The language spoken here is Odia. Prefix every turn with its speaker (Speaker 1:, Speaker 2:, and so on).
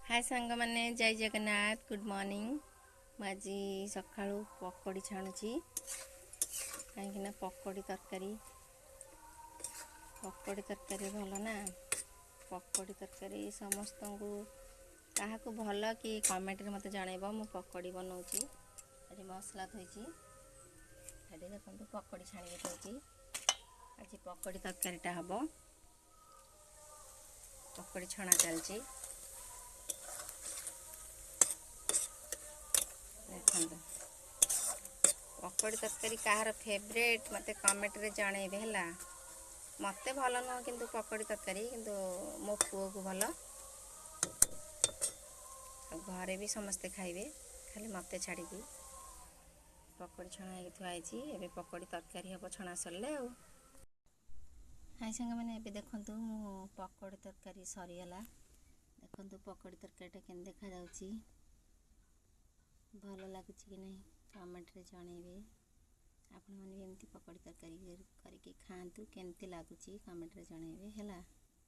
Speaker 1: ହାଏ ସାଙ୍ଗମାନେ, ଜୟ ଜଗନ୍ନାଥ, ଗୁଡ଼୍ ମର୍ଣ୍ଣିଂ। ମୁଁ ଆଜି ସକାଳୁ ପକୋଡ଼ି ଛାଣୁଛି, କାହିଁକିନା ପକୋଡ଼ି ତରକାରୀ ଭଲ ନା। ପକୋଡ଼ି ତରକାରୀ ସମସ୍ତଙ୍କୁ କାହାକୁ ଭଲ କି କମେଣ୍ଟରେ ମୋତେ ଜଣାଇବ। ମୁଁ ପକୋଡ଼ି ବନାଉଛି ଆଜି। ମସଲା ଥୋଇଛି ଏଠି ଦେଖନ୍ତୁ, ପକୋଡ଼ି ଛାଣିକି ଥୋଇଛି। ଆଜି ପକୋଡ଼ି ତରକାରୀଟା ହେବ। ପକୋଡ଼ି ଛଣା ଚାଲିଛି ଦେଖନ୍ତୁ। ପକୋଡ଼ି ତରକାରୀ କାହାର ଫେଭରେଟ୍, ମୋତେ କମେଣ୍ଟରେ ଜଣାଇବେ ହେଲା। ମୋତେ ଭଲ ନୁହଁ କିନ୍ତୁ ପକୋଡ଼ି ତରକାରୀ, କିନ୍ତୁ ମୋ ପୁଅକୁ ଭଲ, ଆଉ ଘରେ ବି ସମସ୍ତେ ଖାଇବେ, ଖାଲି ମୋତେ ଛାଡ଼ିକି। ପକୋଡ଼ି ଛଣା ହେଇକି ଥୁଆ ହେଇଛି। ଏବେ ପକୋଡ଼ି ତରକାରୀ ହେବ ଛଣା ସରିଲେ। ଆଉ ହାଇ ସାଙ୍ଗମାନେ, ଏବେ ଦେଖନ୍ତୁ, ମୁଁ ପକୋଡ଼ି ତରକାରୀ ସରିଗଲା। ଦେଖନ୍ତୁ, ପକୋଡ଼ି ତରକାରୀଟା କେମିତି ଦେଖାଯାଉଛି, ଭଲ ଲାଗୁଛି କି ନାହିଁ କମେଣ୍ଟରେ ଜଣାଇବେ। ଆପଣମାନେ ବି ଏମିତି ପକୋଡ଼ି ତରକାରୀ କରିକି ଖାଆନ୍ତୁ, କେମିତି ଲାଗୁଛି କମେଣ୍ଟରେ ଜଣାଇବେ ହେଲା।